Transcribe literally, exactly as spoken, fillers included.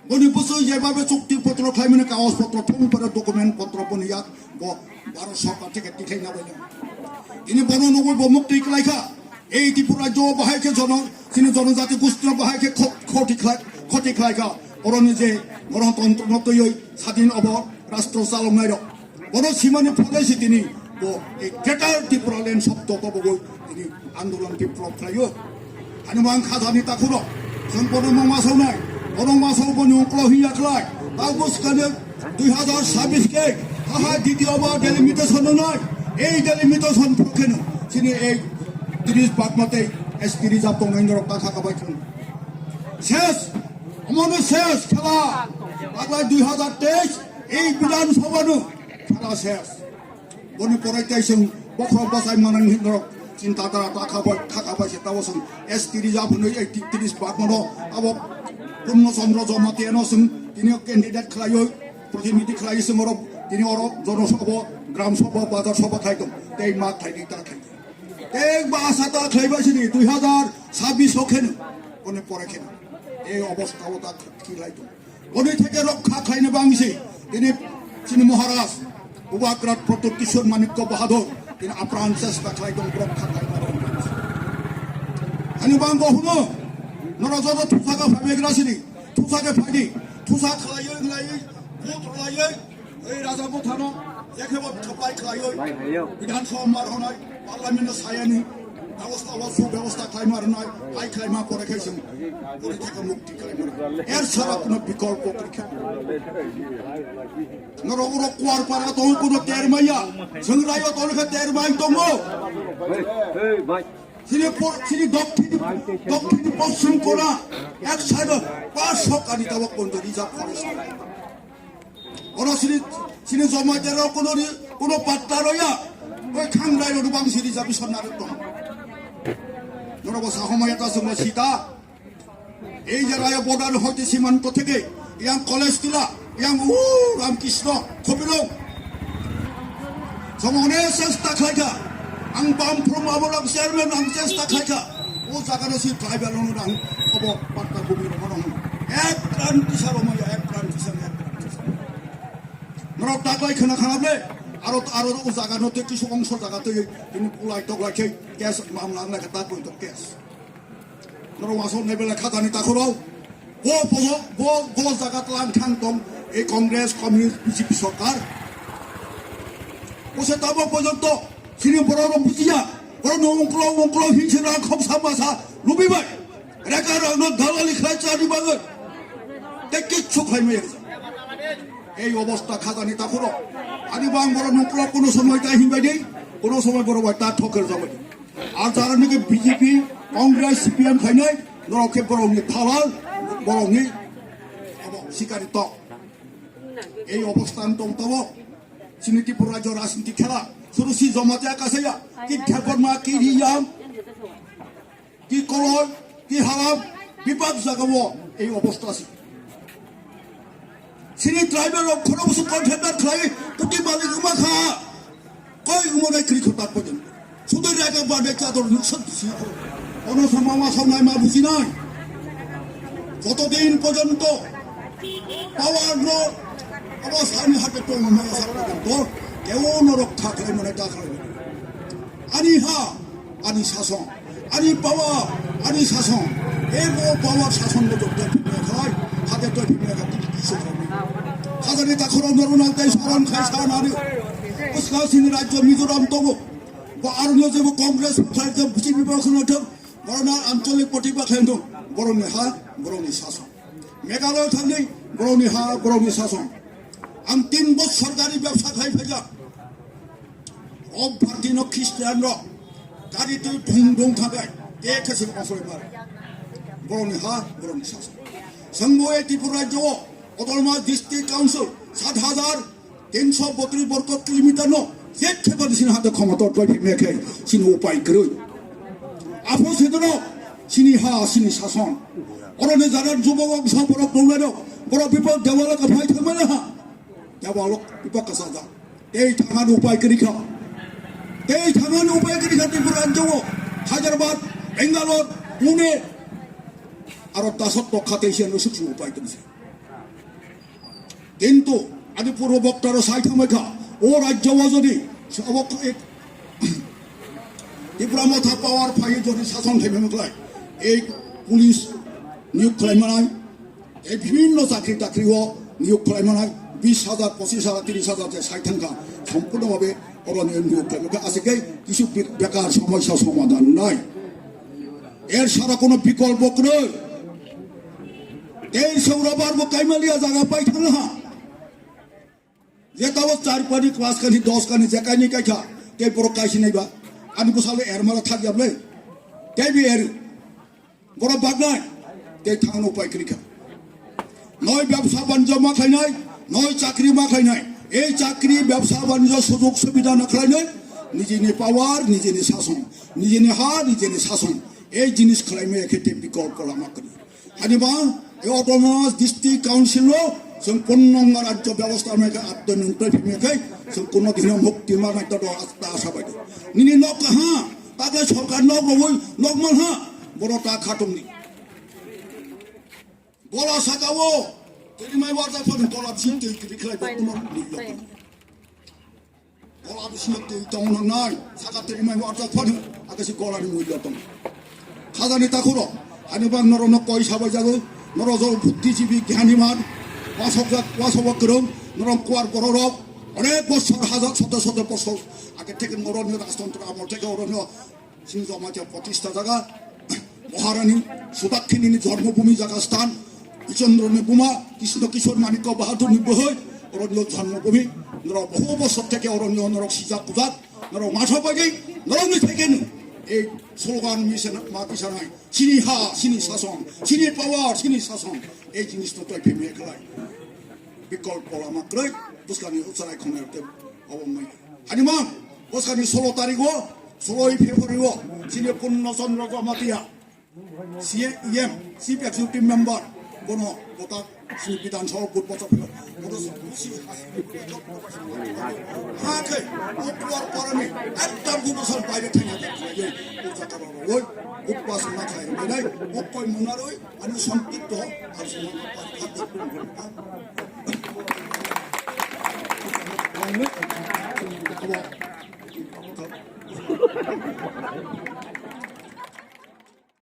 Boni bwswk jebabe chukti potro khlaimani kagoj potro thung para document potro boni yak bo Bharat Sarkar theke tikhlai na bai. Ini bono nugwi bo mukti khlai kha. Ei Tripura jo bahai khe jono, chini jonojati gustino bahai khe khot-, khoti khlai, khoti khlai kha. Oroni je Ganatantra no twiwi sadin obo rastro chaloknai rok. Bono simani phole si tini bo ei Greater Tipraland sabdo tobogoi tini andolon biplop khlaio. Ani mang khajani takhuro. Chwng bono mangma sawnai. Bono ma saw boni uklo hiya khlai. Tago skane dui hazar sabis ke. Haha ditiyo ba delimitation nai. Ei delimitation phokeno. Chini ei tiris bakmatei S T reserve tongnai norok ta khaka bai thung. Ses. Omono ses khela. Taglai dui hazar teis. Ei Bidhan Sabha no. Khela ses. Boni pore tei chwng bokhorok bwsai manang hinwi norok chinta dara ta kha bai, kha kha bai se tabo chwng S T reserve hwnwi ei ti-, tiris bakmano abo Purno Chandra Jamatia no chwng tini candidate khlaiwi, protinidhi khlaiwi chwng oro tini oro Jana Sabha, Gram Sabha, Bazar Sabha khai tong tei ma khlai di ta khai. Tei ba asa ta khlai bai sini dui hazar sabis o kheno, boni pore kheno. Ei obostha o ta khlai tong. Boni theke rokha khlaina bangsi tini chini Maharaj Bubagrat Pradyut Kishore Manikya Bahadur tini apran chesta khlai tong rokha khlaina bangsi. Ani bang go huno nora joto thusa ka phabe gra sini thusa ke phadi thusa khlai yo ngai bot khlai yo ei raja bothano jekhebo khapai khlai yo Bidhan Sabha mar honai Parliament no sayani Byabosta o subyabosta khlaima rwnai, hai khlaima pore khai chwng pore theke mukti khlaima rwnai. Er sara kuno bikolpo kwrwi khe. Norok oro Kuarpara tongo kuno termaiya, chwng raio tongkhe termai tongo. Chini por-, chini dokthini, dokthini poschim kona, ek side o pash kani tabok pondo reserve forest. Oro sini, sini Jamatia rok kuno ri-, kuno patta roya. Oi khangrai rok bang sini jabi sonna rok tong. Noro bo sahomaya ta sungma sita. Ei je raya border hoite simanto theke yang college tila, yang u Ramkrishna Khopilung. Somo onek chesta khlaikha. Ang bam from abo rok chairman ang chesta khlaikha. O jaga no si tribal no nang obo patta bumi no nang. Ek ran kisa romaya, ek ran kisa, ek ran kisa. Norok taklai khna khana ble, aro, aro o jaga no tei kisu ongso jaga tei tini kulai toklai khe case mamla nang khe taklai to case. Norok wasok nai belai khatani takhoro. Bo, bo, bo, bo jaga tlang thang tong ei Congress, Communist, B J P sorkar. Bo se tabo porjonto chini borok rok bujiya. Borok no ungklo, ungklo hinse rang khoksa masa lubi bai. Reka rang no dalali khlai chani bagwi. Tei kichu khlai maya. Ei obostha khatani takhoro. Ani bang borok nuklo kuno somoi ta hinbai di, kuno somoi borok bai ta thoker jabai di. Ar jara niki B J P, Congress, C P M khainai, norok khe borokni thalal, borokni abo sikari tok. Ei obostha tong tabo. Chini Tripura rajyo rajniti khela. Suru si Jamatia kasaya. Ki Debbarma, ki Riyang. Ki koloi, ki haram, bipak jagao ei obostha se. Sini tribal rok khoro busu contractor khlai, kuti malik wngma kha. Koi wngma nai kri khotak pojong. Sudu raga bade chador nuksan si. Ono sama ma sam nai ma buji nai. Joto din porjonto power no abo sani hate tong ma sa porjonto keo no rokha khlai mane ta khlai. Ani ha, ani sason, ani power, ani sason. Ebo power sason no doktor phimya khai, hate to phimya khai, tiki tiki se khai. Hajani takhoro no runal tai saran khai saran ani. Uska sini rajyo Mizoram tongo. Bo arno jebo Congress khai jebo B J P ba khno thang. Borona ancholik poti ba khai no. Boroni ha, boroni sason. Meghalaya thangni, boroni ha, boroni sason. Ang tin bosor gari bebsa khai phaijak. O party no Christian rok gari twi thung thung thakai te khe se offer mar. Boroni ha, boroni sason. Sangbo e Tripura rajyo o Autonomous District Council sat hajar tinso botri borgo kilometer no je khe bani sin hate khomota twi phimya khe sin upai kwrwi. Aphuru sedono sini ha, sini sason. Oro ne jara jubok ongsa borok tongnai rok, borok bipok dewalo kaphai thangmani ha. Dewalo bipok kasajak. Tei thangani upai kwrwi kha. Tei thangani upai kwrwi kha Tripura anjago. Hyderabad, Bangalore, Pune. Aro tasot tokha tei siyan usuk suk upai kwrwi se. Kintu ani purbo bokta rok sai thangbai kha, o rajyo o jodi abo ek Tipra Motha power phai jodi sason thai mano khlai, ei police niyok khlai manai, ei bibhinno chakri takri o niyok khlai manai, bis hajar, pochis hajar, tris hajar je sai thang kha, sompurno bhabe oro niyok, niyok khlai manai, aswk khe kisu be-, bekar somosya somadhan nai. Er sara kono bikolpo kwrwi. Tei sora bar bo kaimaliya jaga pai thang ha. Je tabo char pani, pas kani, dos kani, je kaini kaikha, tei borok kaisi naiba. Ani bwsalo er mala thak ya bwle. Tei bi er. Borok bagnai. Tei thangno pai kwrwi kha. Noi bebsa banjo ma khlainai, noi chakri ma khlainai. Ei chakri, bebsa banjo, sujog subida na khlainai. Nijini power, nijini sason. Nijini ha, nijini sason. Ei jinis khlaimaya khe tei bikolpo lama kwrwi. Ani ba, e autonomous district council o, chwng kunno rajyo bebostha mai khe, abdo nungtoi phimai khe, chwng kunno dino mukti ma nai to do asta asa bai. Nini nok ha, ta khe sorkar nok rogoi, nok man ha, boro ta khatung ni. Bola saka o, tini mai warta phone bola chinte tini khlai bo kunno ni yok. Gola bisingo twi tong nangnai, saka twi mai warjak phano, akasi golani mui tong. Khajani takhuro, ani bang norokno koi sabai jago, norok jo buddhijibi, gyaniman, wasokjak, wasobo kwrwng, norok kuar bororok, onek bosor, hajar, soto soto bosor, ake theke norokni rajtantro amol theke orokno Sini Jamatia pratistha jaga, Maharani Sudakshini ni jormo bhumi jaga sthan, Ichandra ni buma, Krishna Kishore Manikya Bahadur ni bohoi, oroni jormo bhumi, norok bohu bosor theke oroni norok sijak kujak, norok matha bagwi, norok ni theke no, ei slogan mission ma kisanai, sini ha, sini sason, sini power, sini sason, ei jinis no tei phimye khlai. Bikolpo lama kwrwi, bwskangni ucharai khongnai tei obo wngmani. Ani ma, bwskangni solo tarik o, solo February o, chini Purno Chandra Jamatia, C E M, Chief Executive Member, bono kota chini Bidhan Sabha vote bachak philo. Bono si ha khe, o kuar parani, ekdam gubo sal baire thangya, o jaka rok roi, o pas ma khai roi, o koi mona roi, Ani songkito, ani songkito.